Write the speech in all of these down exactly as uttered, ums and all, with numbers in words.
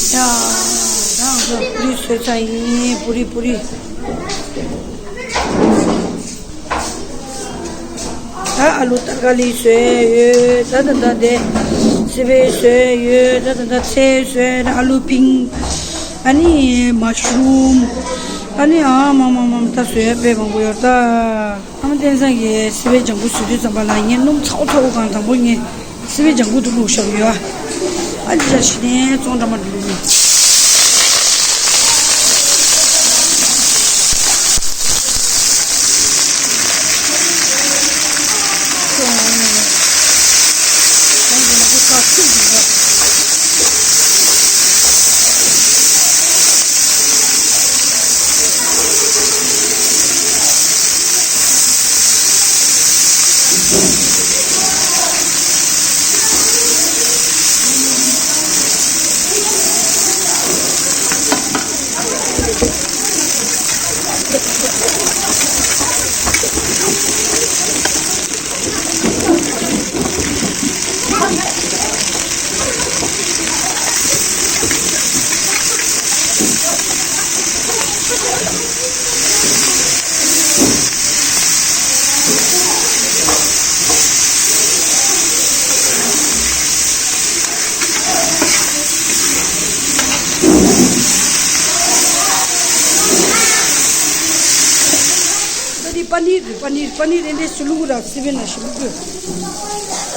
ཡ། ད་ང་ཚོ་པུ་རི་བཟོས་ཚར་ཡིན། པུ་རི་པུ་རི། ད་ཨ་ལུ་ཏར་ཀ་ལི་བཟོས་ཡོད། ད་ད་ད་དེ་སི་པན་བཟོས་ཡོད། ད་ད་ད་ཚལ་བཟོས། ད་ཨ་ལུ་པིང་། ཨ་ནི་མ་ཤ་རུམ། ཨ་ནི་ཨ་མ་མ་མ་ད་བཟོས་དཔེ་མང་པོ་ཡོད་ད། ཨ་མ་བསྟན་བཟང་གིས་སི་པན་ལྗང་ཁུ་བཟོས་དུས་ཙམ་པ་ལ་ངས་སྣུམ་ཚ་བོ་ཚ་བོ་གང་། དང་པོ་ངས་སི་པན་ལྗང་ཁུ་དུ་བླུགས་བཞག་ཡོད། ཨ་ཅི་ཅག་ཞི་ནས་ཙོང་འདྲ་མ་འགྲོ་ནས། ད་འདི་པ་ནིར་རེད། པ་ནིར། པ་ནིར་རེད། འདི་ཞུ་ལུག་ར་སི་པན་ན་ཞུ་ལུག་དགོས།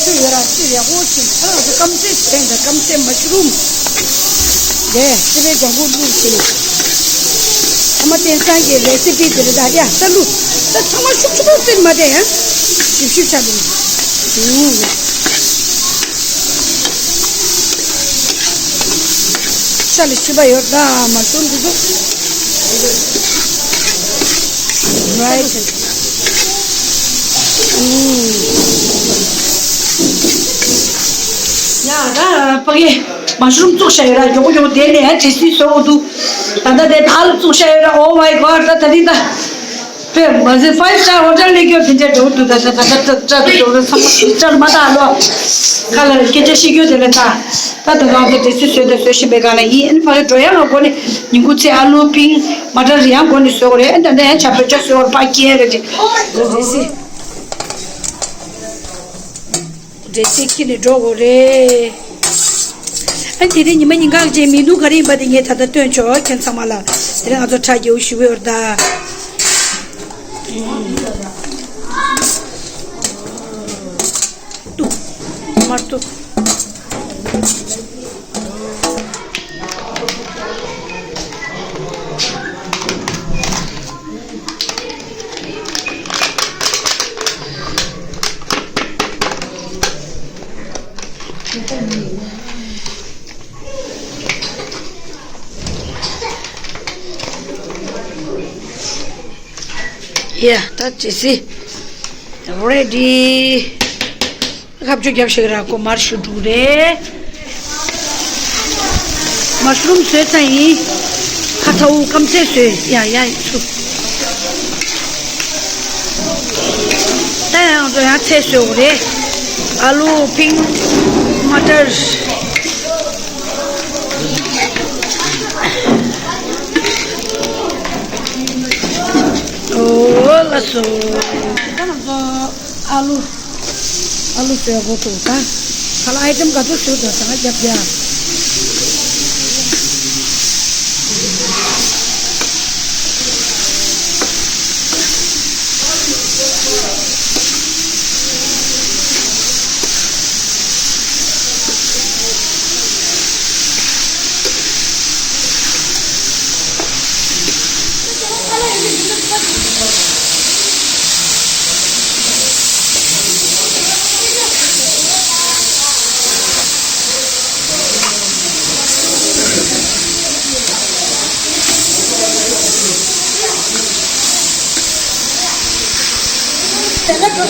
ཆུ་ཡོད་ར། ཆུ་ཡག་པོ་ཞིག་ཨ་ལ་སྐམ་སའི་ཟན་དང་སྐམ་སའི་མ་ཤ་རུམ། དེ་སི་པན་ལྗང་ཁུ་བླུགས་ཤིང་། ཨ་མ་བསྟན་བཟང་གི་རེ་སི་པི་དེ་རེད། ད་ཡ་ད་བླུགས། ད་ཚང་མ་ཤུབ་ཤུབ་པོ་བཙིར་མ་བསྡད་ཡ། ཞིབ་ཞིབ་ཆགས་འདུག་ཤ་ལ་ཕྱུ་པ་ཡོད་ད། མ་ཤ་རུམ་འདི་ཚོ། Right. ཨུམ། ཡ་ད་ཕ་གི་མ་ཤ་རུམ་བཙུགས་བཞག་ཡོད་ར། མགྱོགས་པོ་མགྱོགས་པོ་དེ་ནས་དྲི་སི་བཟོ་དགོས་འདུག་ད་ལྟ་དེ་ད་ལ་བཙུགས་བཞག་ཡོད་ར། Oh my God. ད་ད་རིང་ད་དཔེ་མ་ཟད་five star hotel ལས་སྐྱོ་དེ་འདྲ་འགྲོ་འདུག་ད་ད་ད་ད་ད་ད་འགྲོ་ར། ཚང་མ་ཅར་མ་ད་ལོ་ཁ་ལ་སྐད་ཆ་བཤད་རྒྱུ་དེ་ལ་ད་ད་ད་ང་ཚོ་དྲི་སི་བཟོས་ད་བཟོ་བཞིན་པའི་སྒང་ལ་ཡིན། ཨ་ནི་ཕ་གི་འགྲོ་ཡག་ལ་སྒོ་ནས་ཉིན་གུང་ཚེ་ཨ་ལུ་པིང་མ་ཊར་ཡང་སྒོ་ནས་བཟོ་དགོས་རེད། ཨ་ད་ད་ཡང་ཆ་བོད་ཇ་བཟོ་བར་ཕ་སྐྱེལ་རེད། དྲི་སི། དྲི་སི་ཁྱེར་ནས་འགྲོ་དགོས་རེད། ཨ་དེ་རིང་ཉི་མ་ཉིན་གང་ཅིག་མི་འདུག་ག་རེ་ཡིན་པ་དེ་ངས་ད་ལྟ་སྟོན་ཆོག་ཁྱེད་ཚང་མ་ལ། དེ་རིང་ང་ཚོ་ཁྲ་རྒྱལ་པོ་ཞུ་གི་ཡོད་རེད་ད། ཏུ། མར་ཏུ། ཡ། ད་ཅི་སི་རེ་ཌི། ཁ་བཅུ་རྒྱབ་ཤིག་ར་ཀོ་མར་ཤུ་འབྲུ་རེད། མ་ཤ་རུམ་བཟོས་ཚར་ཡིན། ཁ་ཚ་བོ་སྐམ་ཚད་བཟོས། ཡ་ཡ་ཚུ། ད་ཡང་ཚོ་ཡང་ཚད་བཟོས་འོ་རེད། ཨ་ལུ་པིང་མ་ཊར། ཨོ་ལ་སོ། ད་ང་ཚོ་ཨ་ལུ། ཨ་ལུ་བཟོས་འགོ་ཚུགས་ད། ཁ་ལ་ཨའི་ཊེམ་ག་ཚོད་བཟོས་འདུག་ཟ་ང་རྒྱབ་རྒྱ། ད་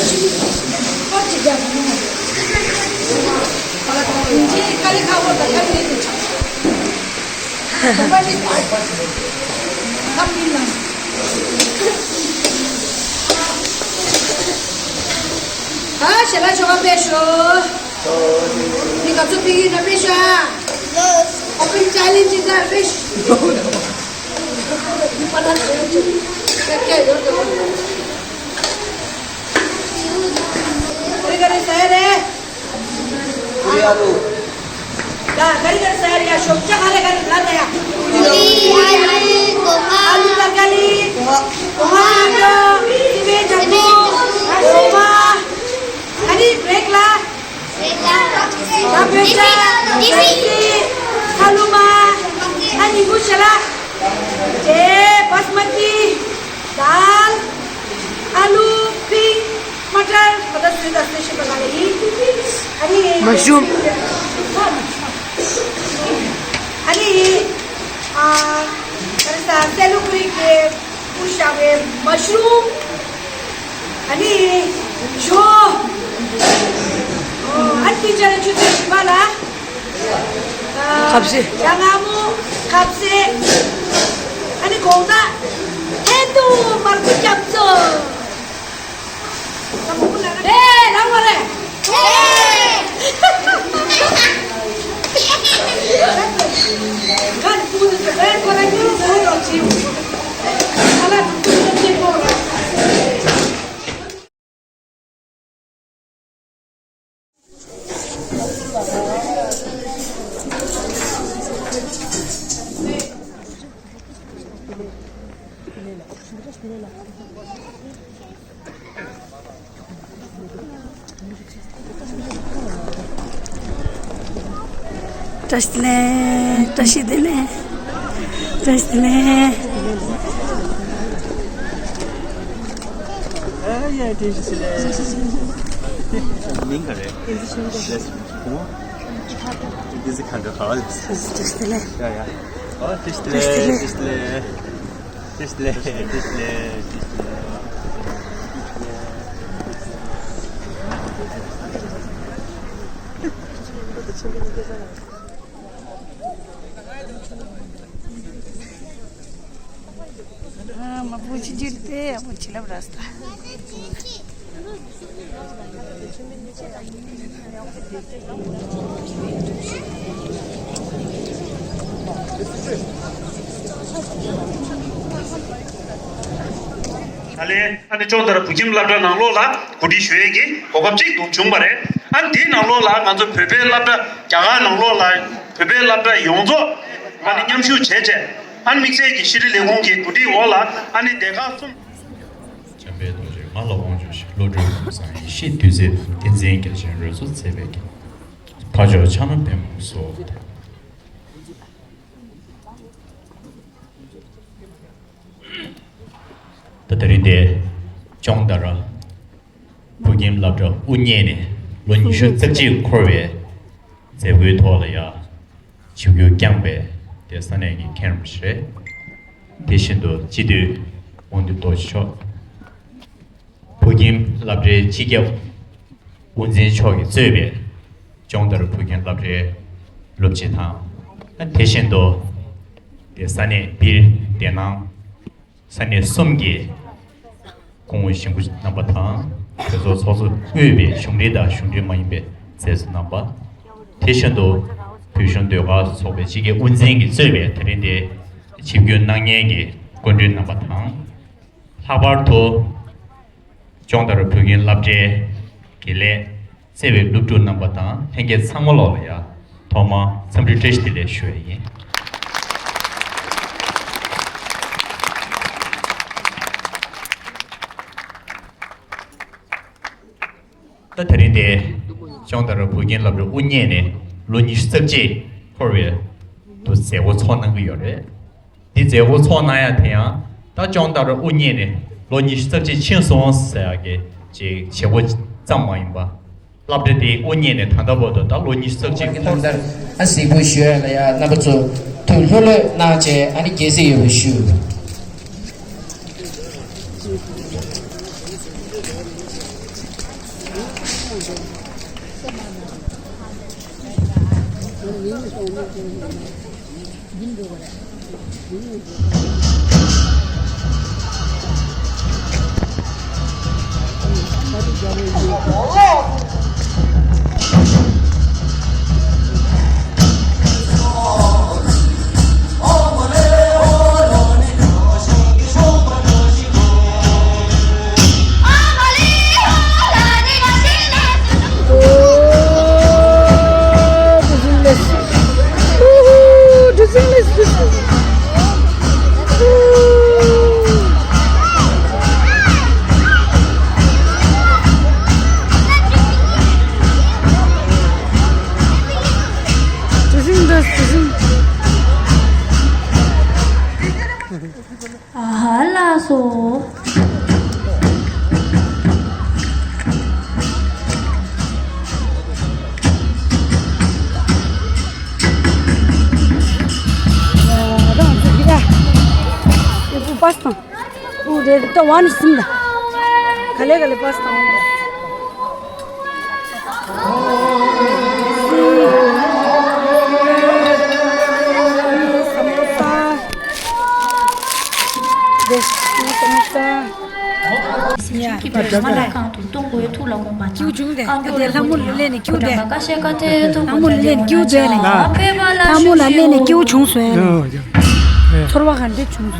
ཞལ་ལག་ཆོ་ག་ཕེབས་ཤོག་མི་ག་ཚོད་ཕེབས་ཡིན་ན་ཕེབས་ཤོག་ཨ། ཨོ་པན་ཅེ་ལེན་ཇི་ད་ཕེབས་ཤོག་མི་པ་ད་ཕེབས་ཤོག་ཀྱ་ཀྱ་ཡོད་དོ། ག་རེ་ག་རེ་ཟ་ཡ་རེད། ཀུ་རེ་ཨ་ལུ། ད་ག་རེ་ག་རེ་ཟ་ཡ་རེད་ཡ། ཞོགས་ཇ་ག་རེ་ག་རེ་ཟ་ད་ཡ། ཀུ་རེ་ཨ་ལུ། གོ་ཧ། ཨ་ལུ་ཏར་ཀ་རི། གོ་ཧ། གོ་ཧ་ཨ་ལུ། སི་མེ་ཇ་ཀུ། ཨ་ཞོ་མ། ཨ་ནི་བྷེག་ལ། ད་བོད་ཇ། ཨ་ནི་ཀུ་ཤ་ལ། ཇེ་བཱ་སི་མ་ཏི། དཱལ། ཨ་ལུ། པིང་། མ་ཊར། ད་ལྟ་བཟོས་དང་བཟོ་བཞིན་པ་ག་ལ་ཡིན། ཨ་ནི། མ་ཤུམ། ཨ་ནི། ཨ། ག་རེ་ཟ། སེ་ལུ་ཀུ་རི་གི་སྐུ་བཞག་པའི་མ་ཤུམ། ཨ་ནི། ཞོ། ཨ་ནི་ཅ་ལག་ཆུ་ཚོད་བཞི་པ་ལ། ཁ་ཟས། ཡ་ང་མོ། ཁ་ཟས། ཨ་ནི་གོང་ད། ཧེ་ཏུ་མར་ཁུ་སྐྱབས་བཙོ། ཨེ་རང་བ་རེད། བཀྲ་ཤིས་བདེ་ལེགས། བཀྲ་ཤིས་བདེ་ལེགས། བཀྲ་ཤིས་བདེ་ལེགས། ཨ་ཡ། བཀྲ་ཤིས་བདེ་ལེགས། མིང་ག་རེ། ཨོ། འདི་ཟི་ཁ་འདྲ་ག་བ་ལེ། བཀྲ་ཤིས་བདེ་ལེགས། ཡ་ཡ། ཨོ། བཀྲ་ཤིས་བདེ་ལེགས། བཀྲ་ཤིས་བདེ་ལེགས། བཀྲ་ཤིས་བདེ་ལེགས། བཀྲ་ཤིས་བདེ་ལེགས། ཨ་མ་བུ་ཅི་ཇིར་ཏེ་ཨ་བུ་ཅི་ལབ་ར་སྟ། ད་ལན་ཨ་ནི་ལྕོག་མདའ་ར་བོད་ཁྱིམ་སློབ་གྲྭ་ནང་ལོགས་ལ་གོ་སྒྲིག་ཞུ་ཡས་ཀྱི་གོ་སྐབས་གཅིག་ཏུ་བྱུང་བ་རེད། ཨ་ནི་དེའི་ནང་ལོགས་ལ་ང་ཚོ་བོད་པའི་སློབ་གྲྭ་རྒྱ་གར་ནང་ལོགས་ལ་བོད་པའི་སློབ་གྲྭ་ཡོངས་རྫོགས་ཨ་ནི་མཉམ་ཞུགས་བྱས་བྱས་ཨ་ནི་དམིགས་བསལ་གྱི་ཤེས་རིག་ལས་ཁུངས་ཀྱི་གོ་སྒྲིག་འོག་ལ་ཨ་ནི་སྡེ་ཁག་གསུམ། འཇམ་དཔལ་རྡོ་རྗེ་ང་ལ་དབང་ཕྱུག་ཤིང་། བློ་གྲོས་ཀུན་བཟང་ཡེ་ཤེས་བདུད་རྩིའི་གདུང་། བསྟན་འཛིན་རྒྱལ་ཆེན་རོལ་མཚོ་མཛད་པའི་རྒྱན། འཕགས་མཆོག་ཕྱག་ན་པདྨོ་སོགས། ད་དེ་རིང་འདིར་ལྕོག་མདའ་ར་བོད་ཁྱིམ་སློབ་གྲྭ་དབུ་བརྙེས་ནས་ལོ་ཉི་ཤུ་རྩ་གཅིག་འཁོར་བའི་མཛད་སྒོའི་ཐོག་ལ་ཡང་ཆིབས་བསྒྱུར་བསྐྱངས་པའི་དེ་ས་གནས་ཀྱི་མཁན་རིན་པོ་ཆེ་རེད། དེ་བཞིན་དུ་སྤྱི་འཐུས་དབང་འདུས་རྡོ་རྗེ་མཆོག་བོད་ཁྱིམ་སློབ་གྲྭའི་སྤྱི་ཁྱབ་དབུ་འཛིན་མཆོག་གིས་གཙོས་པའི་ལྕོག་མདའ་ར་བོད་ཁྱིམ་སློབ་གྲྭའི་སློབ་སྤྱི་དང་། དེ་བཞིན་དུ་དེ་ས་གནས་སྦིར་སྡེ་ནང་ས་གནས་གསུམ་གྱི་སྐུ་ངོ་ཞིང་པ་རྣམ་པ་དང་། གྲོས་ཚོགས་ཚོགས་གཙོ་དབུས་པའི་གཞུང་འབྲེལ་དང་གཞུང་འབྲེལ་མ་ཡིན་པའི་མཛད་གཙོ་རྣམ་པ། དེ་བཞིན་དུ་བོད་གཞུང་ཟློས་གར་ཚོགས་པའི་སྤྱི་ཁྱབ་དབུ་འཛིན་གྱིས་གཙོས་པའི་དེ་རིང་འདིར་ཆིབས་བསྒྱུར་གནང་མཁན་གྱི་སྐུ་མགྲོན་རྣམ་པ་དང་། ལྷག་པར་དུ་ལྕོག་མདའ་ར་བོད་ཁྱིམ་སློབ་གྲྭའི་དགེ་ལས་བརྩེ་བའི་སློབ་ཕྲུག་རྣམ་པ་དང་ལྷན་རྒྱས་ཚང་མ་ལོག་ལ་ཡང་ཐོག་མར་འཚམས་འདྲི་བཀྲ་ཤིས་བདེ་ལེགས་ཞུ་ཡས་ཡིན། ད་དེ་རིང་འདིར་ལྕོག་མདའ་ར་བོད་ཁྱིམ་སློབ་གྲྭ་དབུ་བརྙེས་ནས་ལོ་ཉི་ཤུ་རྩ་གཅིག་འཁོར་བའི་དུ་མཛད་སྒོ་ཚོགས་གནང་གི་ཡོད་རེད། འདི་མཛད་སྒོ་ཚོགས་གནང་ཡ་དེ་ཡང་ད་ལྕོག་མདའ་ར་དབུ་བརྙེས་ནས་ལོ་ཉི་ཤུ་རྩ་གཅིག་ཕྱིན་སོང་ཟེར་ཡ་གི་ཅིག་བྱེད་སྒོ་ཙམ་མ་ཡིན་པ། སློབ་གྲྭ་དེ་དབུ་བརྙེས་ནས་ད་ལྟ་བར་དུ་ད་ལོ་ཉི་ཤུ་རྩ་གཅིག་འཁོར། ད་ལྟ་ཨ་གཟིགས་འབུལ་ཞུ་ཡ་ལ་ཡ་རྣམ་པ་ཚོ་ཐུགས་ལྷོད་ལྷོད་གནང་བྱས་ཨ་ནི་དགྱེས་གཟིགས་ཡོད་པ་ཞུ། Oh, this is nice. Woohoo, this is nice, this is. This is nice, this is. ཨ་ཧ་ལགས་སོ། རང་ཚོ་གི་ཨ། ཨེ་པུ་པ་སི་དང་། ཨུ་རེ་ད་ཝན་སིམ་ད། ག་ལེ་ག་ལེ་པ་སི་དང་། སྐྱིད་བྱུང་སྟེ། ཨ་དེ་ལྷ་མོ་ལ་སླེབས་ནས་སྐྱིད་དེ། ལྷ་མོ་ལ་སླེབས་ནས་སྐྱིད་དེ་ལ། ལྷ་མོ་ལ་སླེབས་ནས་སྐྱིད་བྱུང་སོང་། ཚོར་བ་ག་འདྲ་བྱུང་།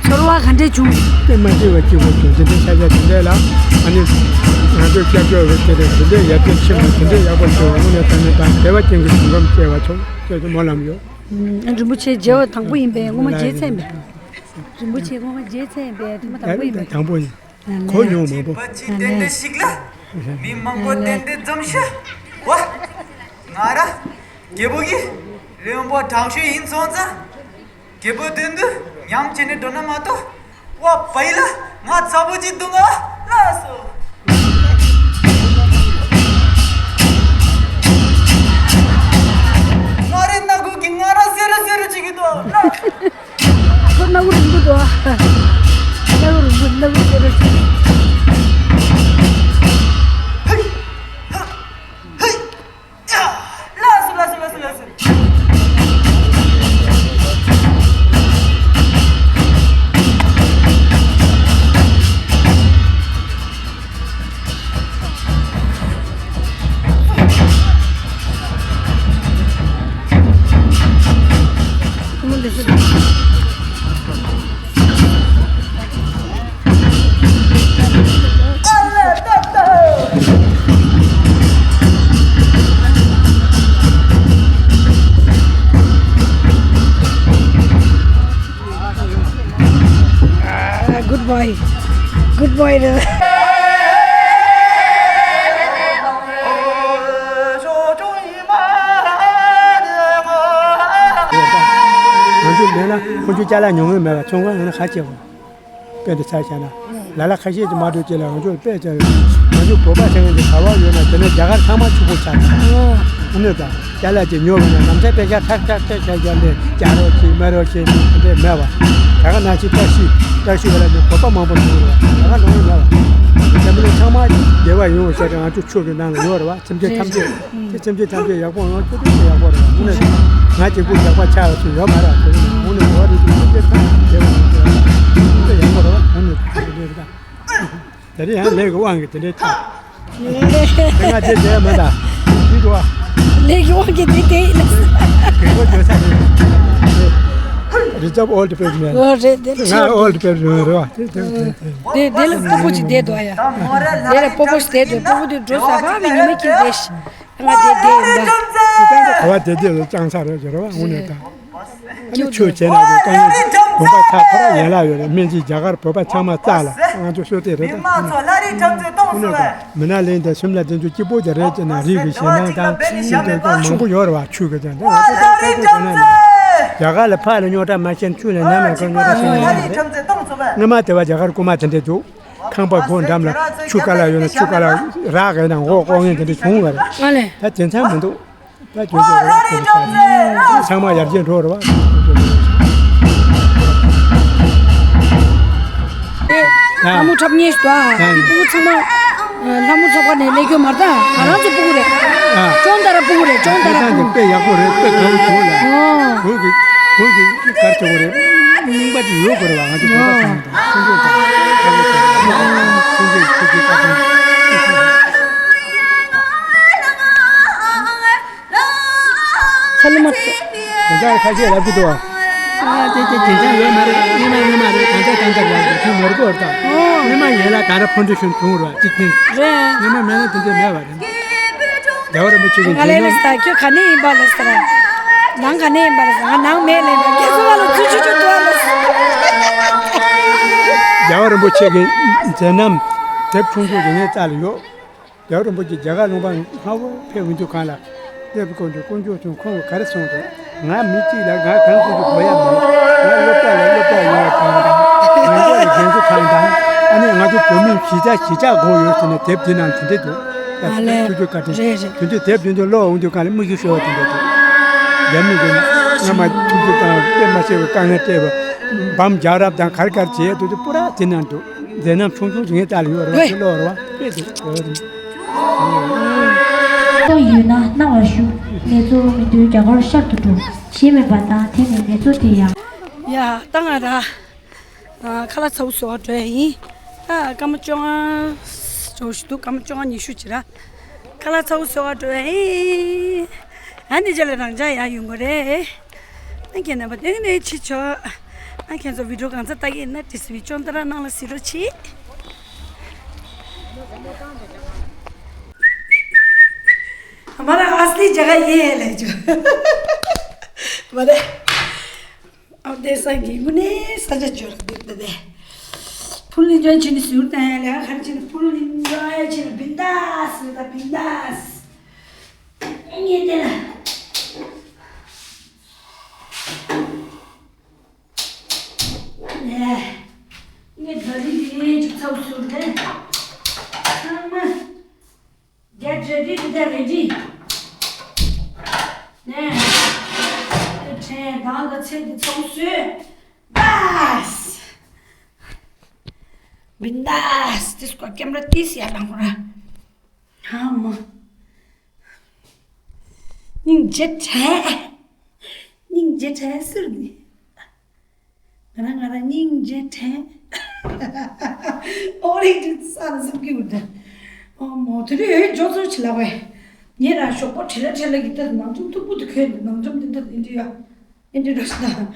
ཚོར་བ་ག་འདྲ་བྱུང་། དེ་མ་བྱས་པ་སྐྱིད་པོ་བྱུང་། དེ་འདྲའི་ཤ་ཤ་དེ་འདྲ་ལ། ཨ་ནི་ང་ཚོའི་སྐྱབས་བཅོལ་བའི་དེ་འདྲ་དེ་འདྲའི་ཡར་རྒྱས་ཕྱིན་པ་དེ་འདྲའི་ཡག་པོ་བྱུང་། དངོས་གནས་དྲང་གནས་དང་བདེ་བ་ཅན་གྱི་བྱུང་ཁམས་སྐྱེ་བ་བྱུང་ཅེས་སྨོན་ལམ་ཡོད། རིན་པོ་ཆེ་མཇལ་བ་དང་པོ་ཡིན་པས། སྔོན་མ་མཇལ་ཚར་ཡིན་པས། རིན་པོ་ཆེ་སྔོན་མ་མཇལ་ཚར་ཡིན་པས། ཐོག་མ་དང་པོ་ཡིན་པས། དང་པོ་ཡིན། གོ་མྱོང་མང་པོ། ཏན་ཏན་ཞིག་ལ། མི་མང་པོ་ཏན་ཏན་འཛོམས་ཤག་པ། ང་ར་རྒད་པོ་གི་བློན་པོ་དྲག་ཤོས་ཡིན་སོང་ཙང་། རྒད་པོ་མདུན་དུ་ཉམས་བྱས་ནས་འགྲོ་ན་མ་གཏོགས། ཝ་བའི་ལ་ང་ཚ་པོ་ཅིག་འདུག་ང་ལ་སོ། ང་རའི་སྣ་ཁུག་གི་ང་ར་སེ་ར་སེ་ར་ཅིག་གི་འདུག་ལ། ཁོ་སྣ་ཁུག་རིང་པོ་འདུག་ཨ། སྣ་ཁུག་རིང་པོ། སྣ་ཁུག་སེ་ར་ཅིག། ཧེ། ཧ། ཧེ། ལགས་སོ་ལགས་སོ་ལགས་སོ་ལགས་སོ། Good boy. Good boy. ང་ཚོ་མེད་ན་ཁོ་ཚོ་ཅ་ལག་ཉོ་མཁན་མེད་པ། ཚོང་ཁང་ཡོད་ན་ག་བྱེད་དགོས། དཔེ་འདི་ཚར་བཞག་ན། ལ་ལ་ཁ་ཤས་ཀྱིས་མ་འགྲོ་ཅེས་ལ། ང་ཚོ་དཔེ་ཅན། ང་ཚོ་བོད་པ་ཟེར་མཁན་འདི་ག་བ་ཡོད་ན། དེ་ནས་རྒྱ་གར་ཚང་མ་ཕྱུག་པོ་ཆགས་ཀྱི། ཨོ། དངོས་གནས་དང་། ཅ་ལག་ཅིག་ཉོ་བ་ན་ནམ་ཟླ་པེ་ཤ་ཁྲག་ཁྲག་ཁྲག་ཁྲག་བཞག་ནས་རྒྱག་རོགས་བྱེད། སྨད་རོགས་བྱེད། དེ་འདྲས་མེད་པ། ད་ག་ནང་བཞིན་བཀྲ་ཤིས། བཀྲ་ཤིས་བ་ལ་ནི་བོད་པ་མང་པོ་འདུག་རེད་བ། ད་ག་ལོང་ཡོད་མེད་པ། འཛམ་གླིང་ཚང་མ་བདེ་བ་ཡོང་བ་ཟེར་ཏེ་ང་ཚོ་ཆོས་ཀྱི་ནང་ལ་ཡོད་རེད་བ། སེམས་ཅན་ཐམས་ཅད། དེ་སེམས་ཅན་ཐམས་ཅད་ཡག་པོ་ཡོང་བ་ཆོས་དོན་ཡག་པོ་རེད་བ། དངོས་གནས་ང་གཅིག་པུ་ཡག་པ་ཆགས་ཡོད་ཚུལ་ཡོད་མ་རེད་བ། དངོས་གནས་འགྲོ་བ་རིགས་དྲུག་སེམས་ཅན་ཐམས་ཅད་བདེ་བ་ཡོང་ཚུལ་ཡག་པོ་རེད་བ། དངོས་གནས་དེ་འདྲས་རེད་ད། དེ་རིང་ཡང་ལས་ཀྱི་དབང་གིས་དེ་འདྲའི་ཐག་དེ་ང་དེ་དེ་མེད་ད། ཞིག་འགྲོ་བ། ལས་ཀྱི་དབང་གིས་དེ་དེ་ཡིན། རྒན་གོག་བརྗོད་ས་རེད། རི་ཚབ་ཨོལ་ཌི་པེ་རི་མེད། ཨོ་རེད་དེ། ང་ཨོལ་ཌི་པེ་རི་མེད་རེད་བ། དེ་དེ་དེ་དེ་ལ་སྤོ་བོ་ཅིག་བསྡད་འདུག་ཡ། དེ་ལ་སྤོ་བོ་ཞིག་བསྡད་འདུག་སྤོ་བོ་དེ་འགྲོ་ས་བ་མི་ཉི་མ་ཁྱེར་བསྡད་ཤི། ང་དེ་དེ་ཡིན་ད། ག་བ་དེ་དེ་ལ་ཅང་ས་རེད་ཟེར་བ། དངོས་གནས་ད། ཆོས་བྱས་ན་དཀའ་ངལ་དགོན་པ་ཆགས་ཕོ་ར་ཡན་ལག་ཡོད་རེད། སྨན་གྱིས་རྒྱ་གར་བོད་པ་ཚང་མ་རྩ་ལ་ང་ཚོ་གསོལ་ཏེ་རེད་ད། མི་ན་ལན་དང་སུམ་ལ་དེ་ཚོ་སྐྱིད་པོ་དེ་རེད་ཅེ་ན། རིགས་ཀྱི་ཞེད་སྣང་དང་སེམས་ཁྲལ་དང་མང་པོ་ཡོད་རེད་བ། ཆོས་ཀྱི་དོན་དུ་ང་ཚོ་ད་ལྟ་ཁོ་དེ་ན་རྒྱ་གར་ལ་ཕག་ལ་རྙོག་དྲ་མ་བཤད། ཆུ་ལ་ནམ་ཡང་ཁོ་རྙོག་དྲ་བཤད་མྱོང་མ་རེད། སྔོན་མ་དེ་བ་རྒྱ་གར་རྐུན་མ་དེ་འདྲས་འདུག་ཁང་པ་སྒོ་འགྲམ་ལ་ཆུ་ཀ་ལ་ཡོད་ན་ཆུ་ཀ་ལ་རག་གི་ན་འོག་ལྐོག་ངན་དེ་འདྲ་བྱུང་བ་རེད། ཨ་ལེ། ད་དེང་སང་མི་འདུག་ད་ཁྱོད་ཚོ་རེ་བ་ཆེན་པོ་བྱས་ཚང་མ་ཡར་རྒྱས་འགྲོ་རེད་བ། ཨ་མོ་འཁྲབ་ཉེས་སུ་ད། ཨ་ཁུ་ཚང་མ། ལྷ་མོ་ཚོགས་པ་ནས་སླེབས་ཀྱི་མ་རེད་ད། ང་རང་ཚོ་སྤུ་གུ་རེད། ཨ། ཅོང་ཏ་ར་སྤུ་གུ་རེད། ཅོང་ཏ་ར་སྤུ་གུ། དཔེ་ཡག་པོ་རེད། དཔེ་གང་བྱུང་ལ། ཨོ། བོད་ཀྱི་བོད་ཀྱི་གར་ཆོག་པ་རེད། རྙིང་པ་དེ་ཡོད་དགོས་རེད་བ། ང་ཚོ་བོད་པ་ཚང་མ་དང་སྲུང་སྐྱོབ་དང་། སྲུང་སྐྱོབ་ཐུགས་རྗེ་བཀའ་དྲིན། ཚ་ལུ་མ་ཚ། དེ་འདྲ་ཁ་ཤས་ལབ་ཀྱི་འདུག་ཨ། ཨ་དེ་དེ་དེ་འདྲ་ཡོད་མ་རེད། སྔོན་མ་སྔོན་མ་རེད། ད་ལྟ་ད་ལྟ་ལབ་ཀྱི་འདུག་ནོར་གོ་ད། སྔོན་མ་ཡིན་ལ་ད་ར་ཕོན་ཌེ་ཤོན་བྱུང་ར་གཅིག་ཐེངས། རེད། སྔོན་མ་མེད་ན་དེ་འདྲ་མེད་པ་རེད། རྒྱལ་བ་རིན་པོ་ཆེ་གི་ང་ལས་མཇལ་ལས་ལ་ཁྱོད་ག་ནས་ཡིན་པ་ལ་ཟེར། ནང་ག་ནས་ཡིན་པ་ལ་ཟེར། ང་ནང་མེད་ལས་ལ་སྐྱེ་སོ་བ་ལ་ཚུར་ཆུ་ཆུ་དུ་བ་ལ་ཟེར། རྒྱལ་བ་རིན་པོ་ཆེ་གི་མཛད་རྣམ་དེབ་ཆུང་ཆུང་དེ་ངའི་རྩ་ལ་ཡོད། རྒྱལ་བ་རིན་པོ་ཆེ་རྒྱ་གར་ལུང་པ་སྔ་བོ་ཕེབས་ཡོང་དུས་གང་ལ་སླེབས་དགོས་འདུག་དཀོན་མཆོག་གསུམ་ཁོང་གིས་ག་རེ་གསུངས་འདུག་ང་མི་གཅིག་ལ་ང་གང་ཟེར་གྱི་གོ་ཡ་མེད། ང་སློབ་གྲྭ་ལ་སློབ་གྲྭ་ཡོད་པ་དང་། ཡོན་ཆབ་ལ་ཡོན་ཆབ་གང་དང་། ཨ་ནི་ང་ཚོ་བོད་མི་གཞིས་ཆགས་གཞིས་ཆགས་དགོས་ཡོད་ཟེར་ནས་དེབ་དེ་ནང་དེ་འདྲ་འདུག་ཨ་ལས། ཐུགས་རྗེ་བཀའ་དྲིན། རེད་རེད། དེ་འདྲ་དེབ་དེ་འདྲ་ཀློག་འོང་དུས་གང་ལ་མིག་ཆུ་ཤོར་བ་དེ་འདྲ་འདུག་རྒྱ་མི་གིས་སྔ་མ་ཐུགས་རྗེ་དང་དཔེ་མ་སྲིད་པའི་དཀའ་ངལ་སྤྲད་པ། བམ་རྒྱག་རབས་དང་ག་རེ་ག་རེ་བྱས་འདུག་དེ་པུ་ར་དེ་ནང་འདུག་མཛད་རྣམ་ཆུང་ཆུང་ཞིག་ངས་ལྟ་ལ་ཡོད་རེད་བ། དེ་ཀློག་རེད་བ། དཔེ་འདུག་ཨོ་རེད། ཏོ་ཡོད་ན་གནང་བ་ཞུ། ངལ་རྩོལ་མི་འདུག་རྒྱ་གར་ཤར་དུ་འགྲོ། ཞེས་མེད་པ་དང་དེ་ནས་ངལ་རྩོལ་དེ་ཡང་། ཡ་ད་ང་ར་ཨ་ཁ་ལག་ཚ་བོ་བཟོ་བ་འགྲོ་ཡ་ཡིན། ད་སྐར་མ་བཅོ་ལྔ་འགྲོ་ཞིག་འདུག་སྐར་མ་བཅོ་ལྔ་ཉི་ཤུ་ཅིག་ར། ཁ་ལག་ཚ་བོ་བཟོ་བ་འགྲོ་ཡ་ཡིན། ཨ་ནི་རྗེས་ལ་རང་འཇགས་ཡ་ཡོང་གི་རེད། ཨ་ཁྱེད་རྣམ་པ་དེ་ནས་ཕྱི་ཕྱོགས། ཨ་ཁྱེད་ཚོ་བི་ཌིའོ་གང་ཚ་ལྟ་གི་ཡིན་ན་ཏི་སི་བི་ཅོང་ཏ་ར་ནང་ལ་གཟིགས་རོགས་གྱིས། हमारा असली जगह ये है ले जो। हमारे अब देख सकें गुने सजा जोर देते दे। फुल एंजॉय चीनी सूट है ले हर चीज फुल एंजॉय चीनी बिंदास रहता बिंदास। ये तेरा ནས། ངས་ད་རིང་འདི་ཅིག་ཚ་བོ་ཟུར་ནས། ཚང་མ་get ready to the ready། ནས། དེ་དྲན་དང་ག་ཚད་འདི་ཚ་བོ་ཟུར། བཱས། བིན་དཱས། དེ་སྐོར་ཀེམ་ར་ཏིས་ཡར་ལངས་ར། ཧ་མ། སྙིང་རྗེ་དྲན། སྙིང་རྗེ་དྲན་ཟེར་ནི། ང་རང་ང་རང་སྙིང་རྗེ་དྲན། ཨོ་རེད་ཅིག་ས་ལ་སེམས་སྐྱིད་པོ་འདྲ། ཨོ་མོ་དེ་རིང་འོས་སྦྱོར་ཚོར་ཆེ་ལ་བས། ངས་རང་ཞོགས་པ་བྲེལ་ལ་བྲེལ་ལ་གི་ལྟ་ནང་ཆུང་ཐུག་པོ་དེ་ཁོས་ནང་ཆུང་འདི་འདྲ་འདི་འདྲ་ཡ། ཨེ་འདྲ་འདྲ་ཞིག་དང་།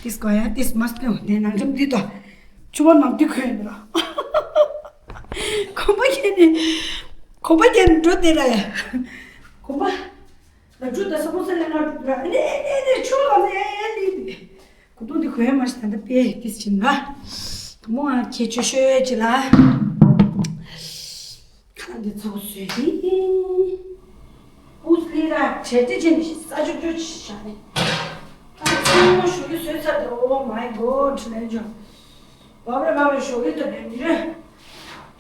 ཏིས་གོ་ཡ་ཏིས་མ་སྤེ་འོ་དེ་ནང་ཆུང་འདི་དོ། ཆུ་བ་ནང་འདི་ཁོས་འདི་ར། གོམ་པ་ཁྱེར་ནས། གོམ་པ་ཁྱེར་ནས་འགྲོ་དེ་ར་ཡ། གོམ་པ། ལ་འགྲོ་ད་ས་ཁོ་ས་ལ་ང་འགྲོ་ར་ཨེ་ནས་ཨེ་ནས་ཆུ་ལ་ནས་ཨེ་ལི་དེ། གོ་ཏོ་འདི་ཁོས་མ་ཤི་ད་ད་པེ་ཏིས་ཕྱིན་ར། གོམ་པ་ང་ཁྱེར་ཆུ་ཤོད་ཅི་ལ། ཁ་འདི་ཚོ་བཟོས་ཏེ། ཧུས་ལི་ར་བྱེད་དེ་ཅན་ཞིག་ས་ཆུ་ཆུ་ཞིག་བྱ་ནས། ཨ་ཚང་མ་ཞོགས་ཀྱི་བཟོས་ཚར་ཏེ། Oh my God ལས་ཇོ། བབ་རེ་བབ་རེ་ཞོགས་ཀྱི་ཏུ་ལེན་རེ།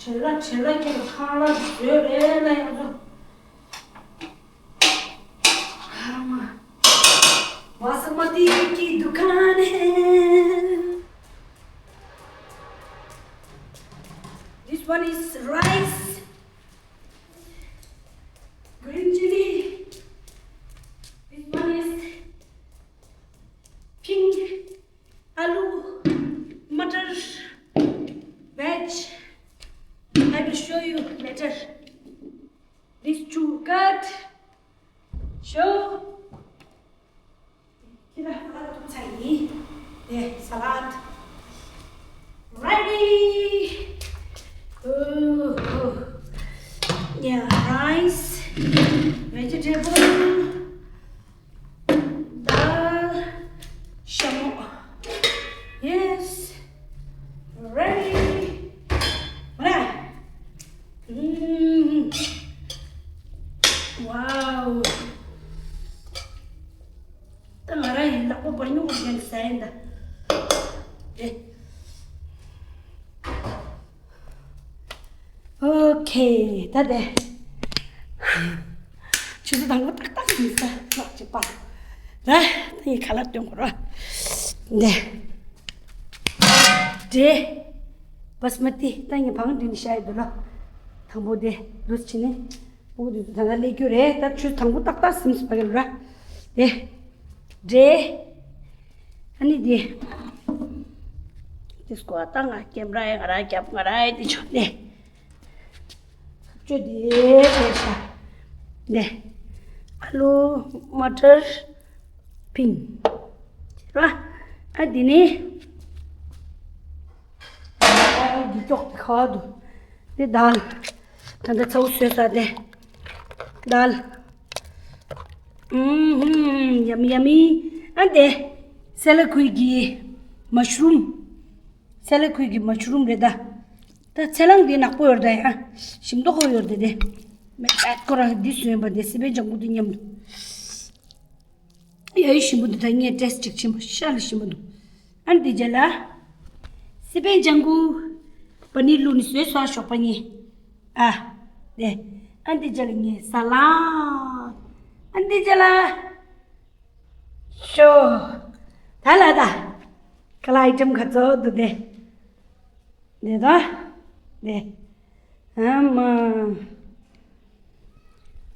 བྲེལ་ལ་བྲེལ་ལ་ཁྱེད་ཀྱི་ཁང་གླ་བཟོས་རེ་ལ་ཡང་ཚོ། ཨ་མ། बासमती की दुकान है। This one is rice, green chili. This one is pink, aloo, matar, veg. I will show you later. These two cut. Show. Kira, salad tu chai. Yeah, salad. Ready. Oh, oh. Yeah, rice, vegetable, dal, shamo. Yes. Ready. Mana. Mm. Wow. ད་ང་རང་ཡིན་ལག་པ་བར་སྨྱུག་གི་ཟས་ཡིན་ད། རེད། ཨོ་ཁེ། ད་དེ། ཆུ་ཚོད་དང་པོ་ཏག་ཏག་ཡིན་ས་ལག་ཅིག་པ། ར། ད་ཡིན་ཁ་ལག་སྟོན་དགོས་ར། འདི། འདི། བཱ་སི་མ་ཏི། ད་ངས་བང་འདི་ནས་བཤའ་ཡི་འདུག་ལ། དང་པོ་དེ་འདུག་བྱས་ནས་སྤུ་གུ་དེ་ཚོ་ད་ལྟ་སླེབས་རྒྱུ་རེད། ད་ཆུ་དང་པོ་ཏག་ཏག་ཟིན་སོང་བ་གི་ར། དེ་འདྲེ། ཨ་ནི་དེ་དེ་སྐོར་ད་ང་ཀེམ་ར་ཡ་ང་ར་རྒྱབ་ང་ར་ཡ་དེ་ཆོ་ནས་ཆུ་དེ་དེ་ཤ་དེ་ཨ་ལུ་མ་ཊར་ཕིང་ར། ཨ་དེ་ནི་འདི་ཀྱོག་ཏུ་ཁ་བ་འདུག་འདི་དཱལ། ད་ལྟ་ཚ་བོ་བཟོས་ས་དེ་དཱལ། ཨུམ་ཧུམ་ཡ་མི་ཡ་མི། ཨ་དེ་སེ་ལ་ཁུལ་གྱི་མ་ཤ་རུམ། སེ་ལ་ཁུལ་གྱི་མ་ཤ་རུམ་རེད་ད། ད་ཚལ་སླང་འདི་ནག་པོ་ཡོད་རེད་ད་ཡ། ཞིམ་མདོག་ཁ་པོ་ཡོད་རེད་དེ། མེ་ཏྲག་ཁོ་ར་འདི་བཟོས་པ་དེ་སི་པན་ལྗང་གུ་འདི་མཉམ་དུ། ཡ་ཡི་ཞིམ་པོ་འདུག་ད་ངས་ཏེས་ཅིག་ཕྱིན་པ་ཤ་ལ་ཞིམ་པོ་འདུག་ཨ་ནི་དེ་རྗེས་ལ་སི་པན་ལྗང་གུ་པ་ནི་ལུ་ནི་བཟོས་སོ་ཞོགས་པ་ཉེ། ཨ་དེ་ཨ་ནི་དེ་རྗེས་ལ་ངས་ས་ལ་ཨ་ནི་དེ་རྗེས་ལ་ཤོ་ད་ལ་ད་ཁ་ལ་ཨའི་ཊེམ་ག་ཚོད་འདུག་དེ། དེ་ད། དེ། ཨ་མ།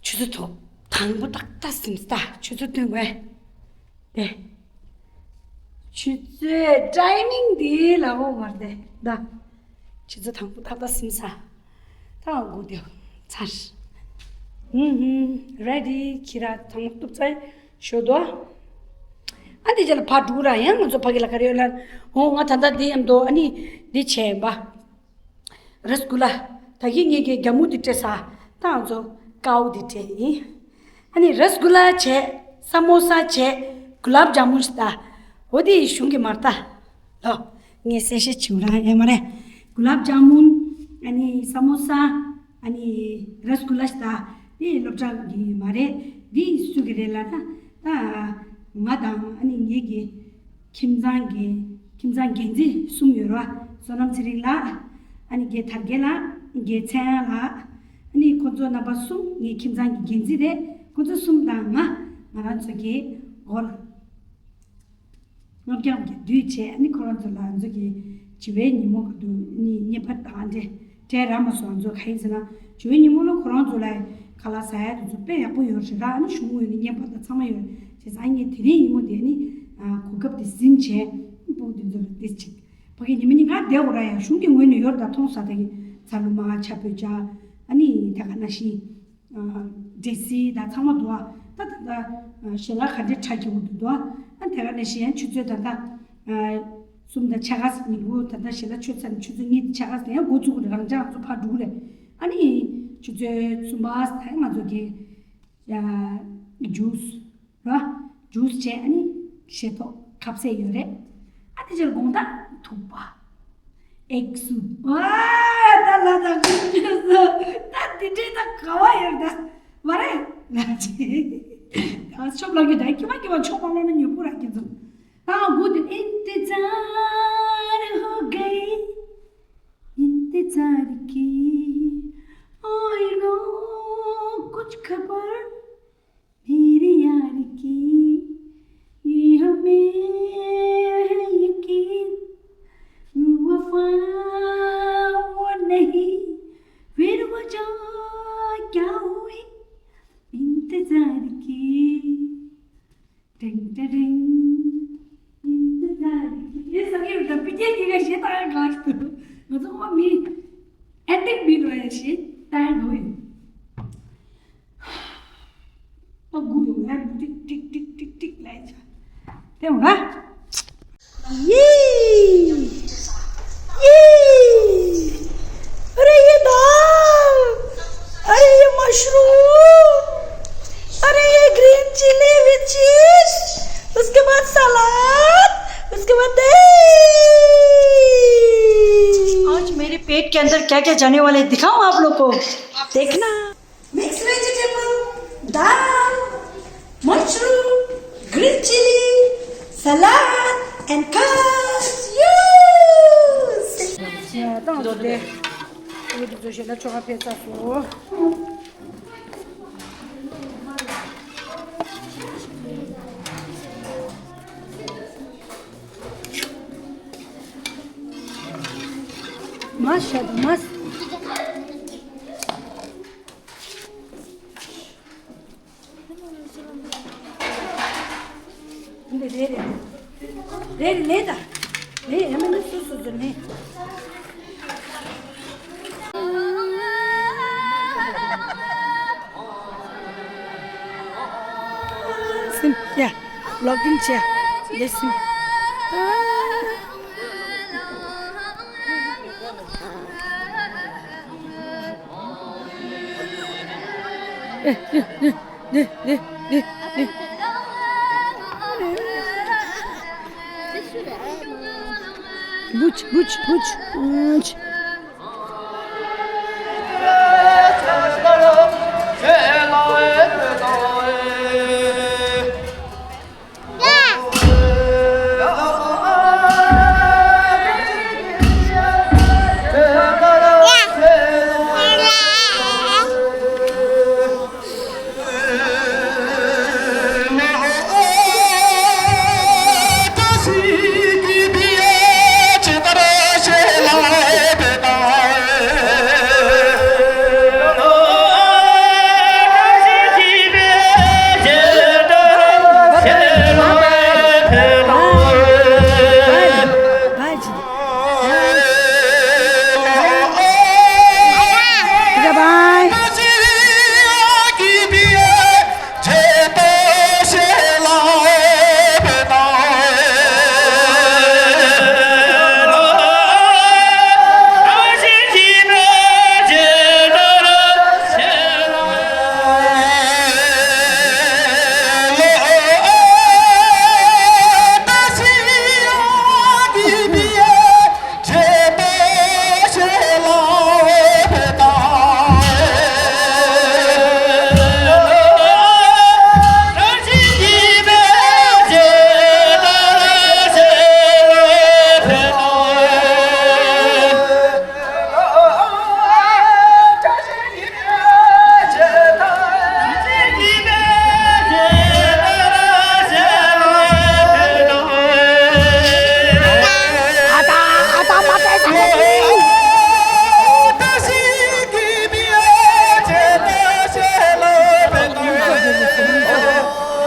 ཆུ་ཚོད་ཐོག་དང་པོ་ཏག་ཏག་ཟིན་ད་ཆུ་ཚོད་སྟོན་དགོས། དེ། ཆུ་ཚོད་ཊའི་མིང་འདི་ལ་འོ་མར་དེ་ད། ཆུ་ཚོད་དང་པོ་ཏག་ཏག་ཟིན་ས། ད་འགོ་དེ་ཚར། ཧུམ་ཧུམ་རེ་ཌི་ཁྱི་ར་ཐང་གཏུབ་ཚར། ཞོ་དོ། ཨ་འདི་ཅག་ལ་ཕར་འགྲོ་ར་ཡང་ང་ཚོ་ཕ་གི་ལ་ག་རེ་ཡོད་ལ། འོ་ང་ད་ལྟ་འདི་ཡམ་དོ་ཨ་ནི་འདི་བྱས་ཡིན་པ། ར་སི་གུ་ལ། ད་གི་ངེད་ཀྱི་རྒྱ་མུ་འདི་སྤྲད་ས། ད་ང་ཚོ་ཀའོ་འདི་སྤྲད་ཡིན། ཨ་ནི་ར་སི་གུ་ལ་བྱས། ས་མོ་ས་བྱས། གུ་ལབ་ཇ་མུན་ཞིག་ད། འོ་འདི་གཞུང་གི་མར་ད། ལོ། ངས་གསལ་བཤད་བྱེད་ར་ཡ་མ་རེད། གུ་ལབ་ཇ་མུན། ཨ་ནི་ས་མོ་ས། ཨ་ནི་ར་སི་གུ་ལ་ཞིག་ད། དེ་སློབ་གྲྭ་གི་མ་རེད། འདི་སུ་གི་རེད་ལ་ད། ད་ང་དང་ཨ་ནི་ངེད་ཀྱི་ཁྱིམ་ཚང་གི་ཁྱིམ་ཚང་འགན་འཛིན་གསུམ་ཡོད་ར། བསོད་ནམས་ཚེ་རིང་ལགས། ཨ་ནི་རྒན་དར་རྒྱས་ལགས། རྒན་ཚེ་དབང་ལགས། ཨ་ནི་ཁོ་ཚོ་རྣམ་པ་གསུམ་ངའི་ཁྱིམ་ཚང་གི་འགན་འཛིན་རེད། ཁོ་ཚོ་གསུམ་དང་ང་ང་རང་ཚོ་གི་སྒོར། ལྔ་བརྒྱ་གི་བསྡུས་བྱས་ཨ་ནི་ཁོ་རང་ཚོ་ལ་ང་ཚོ་གི་བྱིས་པའི་ཉིན་མོ་གི་དུ་ནི་བརྙན་པར་དང་འདྲེ་སྤྲད་ར་མ་སོང་། ང་ཚོ་ག་ཡིན་ཟེར་ན་བྱིས་པའི་ཉིན་མོ་ལ་ཁོ་རང་ཚོ་ལ་ཁ་ལག་ཟ་ཡ་དེ་ཚོ་དཔེ་ཡག་པོ་ཡོད་རེད་ར། ཨ་ནི་གཞུང་ངོས་ནས་བརྙན་པར་དང་ཚང་མ་ཡོད་རེད། བྱས་ཙང་ཨ་ངས་དེ་རིང་ཉིན་མོ་དེ་ནི་གོ་སྐབས་དེ་ཟིན་བྱས་སྤུ་གུ་དེ་ཚོ་ལ་ཏེས་ཅིག་ཕ་གི་ཉི་མ་གཉིས་ཀ་བསྡད་དགོས་ར་ཡ། གཞུང་གི་ངོས་ནས་ཡོད་རེད་ད། མཐོང་ས་དེ་གི་ཚ་ལུ་མ་ཆ་བོད་ཇ་ཨ་ནི་དེ་ག་ནང་བཞིན། འདྲེ་སི་དང་ཚང་མ་འདུག་ཨ། ད་ད་ད་ཞལ་ལག་ག་འདྲའི་ཁྲ་རྒྱས་པོ་འདུག་འདུག་ཨ། ཨ་དེ་ག་ནས་ཤི་ཡང་ཆུ་ཚོད་ད་ལྟ་གསུམ་དང་ཕྱེད་ཀ་ཉིན་གུང་ད་ལྟ་ཞལ་ལག་མཆོད་ཚར་ནས་ཆུ་ཚོད་གཉིས་དང་ཕྱེད་ཀ་ཟིན་ཡང་འགོ་བཙུགས་རེད། རང་ཅག་ཚོ་ཕར་འགྲོ་གི་རེད། ཨ་ནི་ཆུ་ཚོད་གསུམ་པ་ཟིན་ཡང་ང་ཚོ་གི་ཇུས། ར། ཇུས་བྱས་ཨ་ནི་ཞལ་ཏོག་ཁ་ཟས་ཡོད་རེད། ཨ་དེ་ཕྱིར་དགོང་དག་ཐུག་པ། ཨེག་སུབ། ཨ་ད་ལ་ད་ཀུན་ཆོས་སུ་ད་དེ་འདྲའི་ད་ག་བ་ཡོད་ད་མ་རེད་ལ་ཅི། ད་ཆོབ་ལ་གི་ད་ཁྱི་མ་ཁྱི་མ་ཆོབ་མ་ལོ་ན་ཉོ་པོ་ར་ཁྱི་ཚོ། ད་གུ་དེ་انتظار ہو گئی، انتظار کی، آئی نو کچھ خبر میرے یار کی، یہ ہمیں ہے یقین، وفا وہ نہیں، پھر وجہ کیا ہوئی انتظار کی۔ ཏིང་ཏིང་། ཡིན་ཏེ་ད་རེད། ཡེ་ས་གི་རུ་ད་པི་ཀེ་གི་ག་ཞེ་ད་ག་ང་ཚོ་མ་མི་ཨེ་ཏིག་མི་རོ་ཡ་ཞེ་ད་རོ་ཡིན། ཨ་གུ་རུ་ང་ཏིག་ཏིག་ཏིག་ཏིག་ཏིག་ལ་ཡ་ཆ་དེ་འོ་ན། ཡི། ཡི། अरे ये दाल, अरे ये मशरूम, अरे ये green chilli with चीज, उसके बाद सलाद, उसके बाद दही। आज मेरे पेट के अंदर क्या क्या जाने वाला है, दिखाऊं आप लोग को? देखना। Mix vegetable, dal, mushroom, green chilli, salad and custard. ཡ་ད་འོ་དེ། འོ་དེ་ཚོ་ཞེ་ལ་ཆོ་ག་ཕེ་ཚ་སོ། མ་ཤ་དང་མ། རེད་རེད། རེད་རེད་ལེན་ད། ལེན་ཡ་མ་ནི་སུ་སུ་སུ་ལེན། སིམ་ཡ། ལོག་ཨིན་བྱས། ལེ་སིམ། ཨེ་ཨེ་ཨེ། Buç, buç, buç.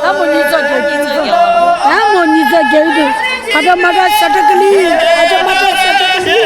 ཨ་མོ་ཉིས་ཚོགས་རྒྱལ་རྒྱུ། ཨ་མོ་ཉིས་ཚོགས་རྒྱལ་རྒྱུ། ཨ་ཏྲ་མ་ཏྲ་ཤ་ཏྲ་ཀ་ལི། ཨ་ཏྲ་མ་ཏྲ་ཤ་ཏྲ་ཀ་ལི།